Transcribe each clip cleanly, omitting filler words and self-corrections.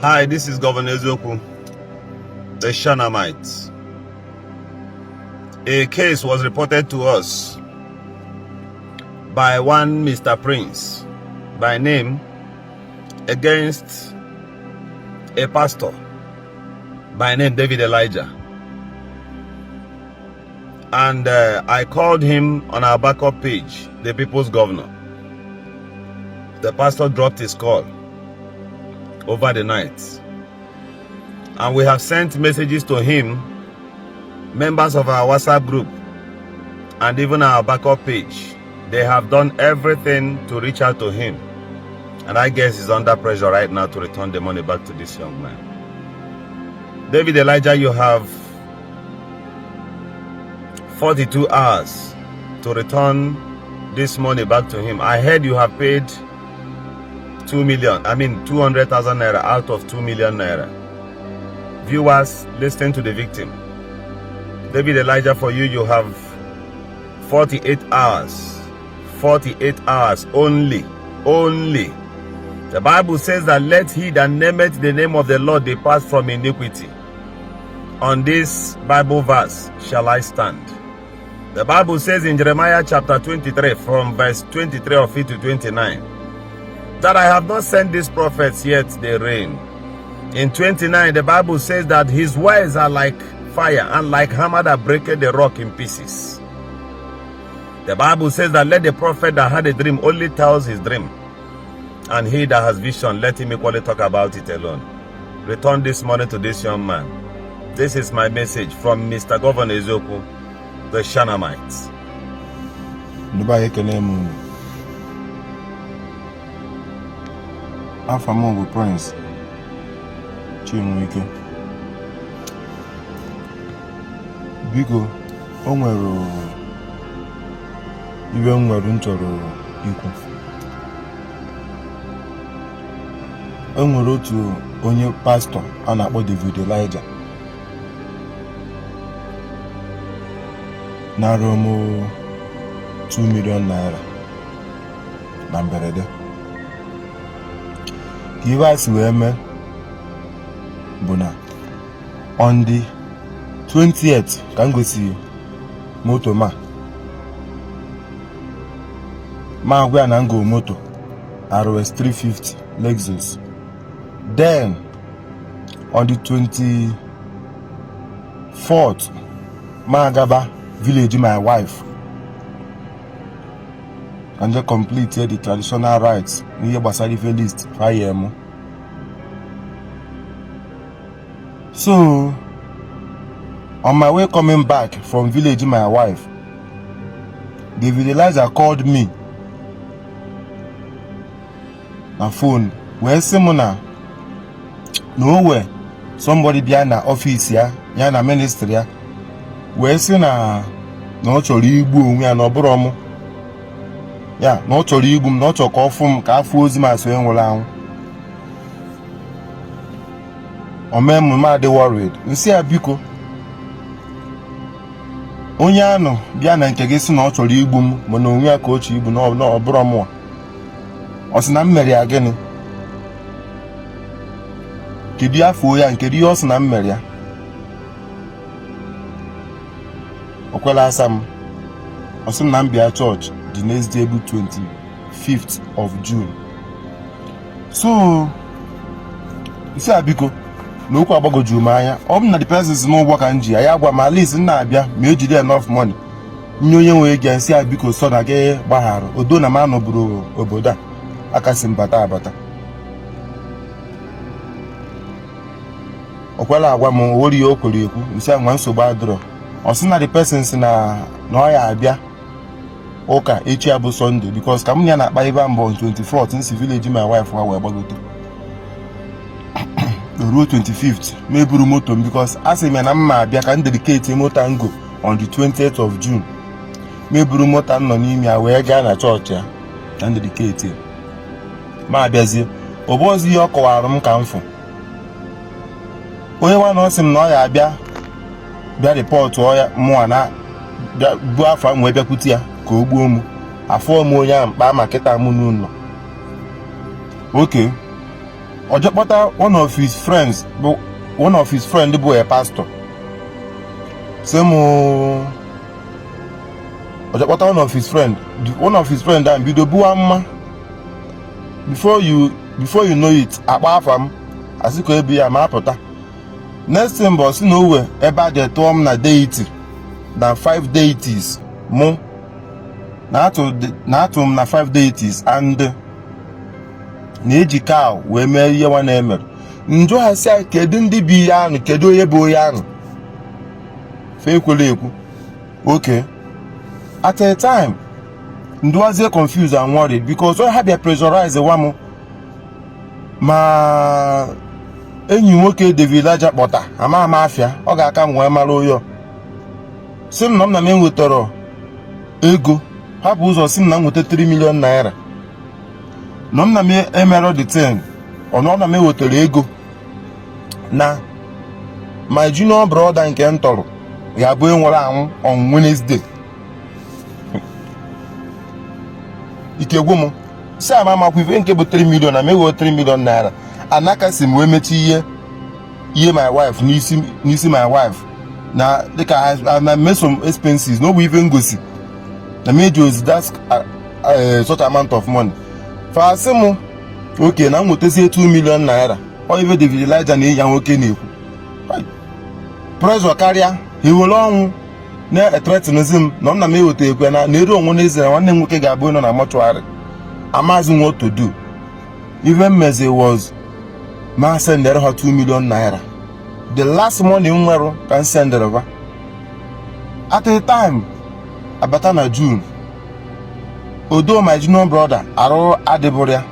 Hi, this is Governor Ezoku, the Shanamite. A case was reported to us by one Mr. Prince by name against a pastor by name David Elijah. And I called him on our backup page, the People's Governor. The pastor dropped his call over the night. And we have sent messages to him, members of our WhatsApp group, and even our backup page. They have done everything to reach out to him. And I guess he's under pressure right now to return the money back to this young man. David Elijah, you have 42 hours to return this money back to him. I heard you have paid 200,000 naira out of 2 million naira. Viewers, listen to the victim. David Elijah, for you, you have 48 hours. 48 hours only. Only. The Bible says that let he that nameth the name of the Lord depart from iniquity. On this Bible verse shall I stand. The Bible says in Jeremiah chapter 23 from verse 23 of it to 29 that I have not sent these prophets yet they reign. In 29 the Bible says that his words are like fire and like hammer that breaketh the rock in pieces. The Bible says that let the prophet that had a dream only tells his dream, and he that has vision, let him equally talk about it alone. Return this money to this young man. This is my message from Mr. Governor Ezoku, the Shanamites. Afamongo Prince Chinwike. Biko, o nwere iwe m nwere ntọrọ ikwu. O nwere otu onye pastor a na-akpọ David Elijah nara m 2 million naira na mberede. Ka iwe a si wee mee bụ na on the 20th ka m gosi moto ma agwa ya na ngo moto RS 350 Lexus. Then on the 24th ma agaba village my wife and just complete the traditional rites n'ihe gbasara ife list fire m. So on my way coming back from village my wife, David Elijah called me na phone wee sị m na nowhere somebody bịa na office ya na ministry ya wee sị na ọ chọrọ igbu onwe ya na ọ bụrụ m ya na ọ chọrọ igbu m na ọ chọrọ ka ọ fụ m ka afọ ozi ma so enwere anwụ. Ọmemme adị worried. Nsị ya biko onye anụ bịa na nke gị sị na ọ chọrọ igbu m mana onwe ya ka o chọrọ igbu na ọ bụrụ m. Ọ sị na m mere ya gịnị? Kedu afọ ya nke ihe ọ sị na m mere ya? O kwela asa m. Ọ sị na m bịa church the next day bụ 25th of June. So isi abiko na okwu agbagoju m anya. Ọ bụ na the persons n'ụgbọ ka nji ya gwa m at least na-abịa ma ejide enough money nye onye nwe ego nsị abiko so na gị gbaghara odo na m anọburu obodo a akasị mbata abata. O kwela agwa m ori ya o kwere ekwu nsị nwa nsogbu adịrọ. Ọ sị na the persons na ọ ya abịa ụka echi abụ Sunday because ka m ya na-akpa ebe mbọ 24th nsi village my wife wa wee gbagote ruo 25th meburu moto m because asị m ya na m ma abịa ka m dedicate moto ngo on the 20th of June. Meburu moto m nọ n'ime ya wee gaa na chọọchị ya ka m dedicate ma abịazie obozi ihe ọ kọwara m ka m fụ onye nwa na ọ sị m na ọ ya abịa bịa report ọya mụa na bụ afọ m wee bịakwute ya ka o gbuo m afọ m onye ahụ mkpa ma kịta m n'ụlọ. Okay, Ojekpota one of his friends bụ a pastor. Ojekpota one of his friend and bido buwa mma. Before you know it, akpa afam asiko ebi ya ma apụta. Next thing bụ si na owe ebe a dị tụọ m na deity na 5 deities mụ na-atụ m na 5 deities and na-eji cow wee mee ihe nwa na-emere. Njụ ha si kedu ndị bi ya anụ, kedu onye bụ onye anụ, fe ekwela ekwu. Okay, at a time ndụwazie confused and worried because ọ ha bịa pressurize wa m ma enyi nwoke David Aja kpọta ama afịa ọ ga-aka nwee mara oyo si m na m enwetara ego hapụ ụzọ si m na m nweta 3 million naira na m emere the thing ọ na m enwetara ego na my junior brother nke m tọrọ ga-abụ enwere anwụ on Wednesday. Ike gwu m si ama makwa ife nke bụ 3 million na mewe 3 million naira anaka si m wee mechi ihe my wife n'isi my wife na dịka I made some expenses no bụ ife ngosi na meji ozi that's such amount of money fasị m oke na m nwetazie 2 million naira ọ ife David Elijah na ya nwoke na-ekwu pressure karịa iwere ọnwụ na-etretinzi m na m eweta ekwe na eru onwe n'ezie na nwanne m nwoke ga-abụ nọ na mortuary amazi what to do. Even meze was ma send her 2 million naira. The last money m nwere ka send her at a time abata na June. Although my junior brother arụ adịbụrụ ya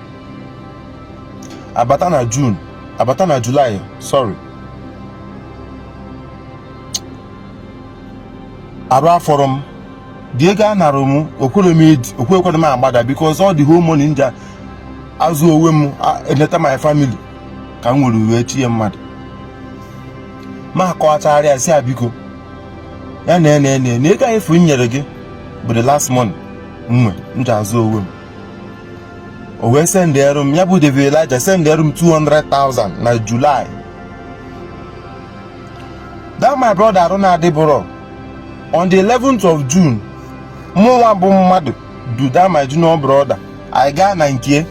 abata na July, sorry, arụ afọrọ m the ego a narụ m okwekwe m agbada because all the whole money nja azụ onwe m eneta my family ka m nwere wee chie mmadụ ma akọwachagharịa si abiko ya na ego anyị fụ nyere gị bụ the last month nja azụ onwe m o wee send m ya bụ David Elijah send m 200,000 na July. That my brother arụ na-adịbụrọ on the 11th of June mụnwa bụ mmadụ duda my junior brother I gaa na nke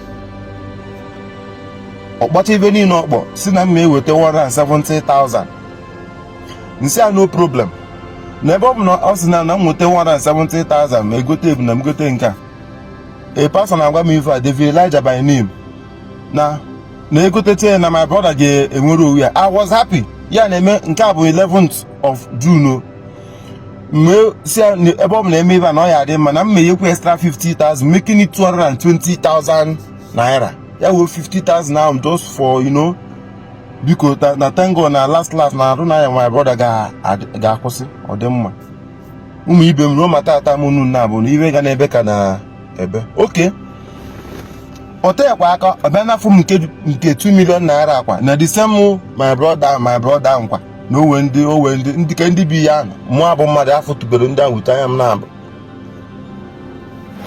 ọkpọcha ibe niile ọkpọ si na m eweta 170,000 nsị a no problem na ebe ọ bụ na ọ sị na m nweta 170,000 ma egote ebu na m gote nke a person agwa m ife a David Elijah by name na egoteche na my brother ga-enwere owu ya. I was happy ya na-eme nke a bụ 11th of June si ebe ọ bụ na eme ibe na ọ ya adị mma na m menyekwu extra 50,000 making it 220,000 naira. Ya wee 50,000 ahụ just for biko na thank God na last na arụ na ya my brother ga-akwụsị ọ dị mma. Ụmụ ibe m ruo ma tata m unu na-abụ na iwe ga na-ebe ka na ebe okay. Ọ teekwa aka ọ bịa n'afọ m nke 2 million naira akwa na the same my brother nkwa na owe ndị ka ndị bi ya mụ abụ mmadụ afọ tubere ndị ahụ anya m na-abụ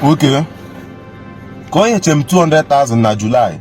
okay ka o nyeche m 200,000 na July.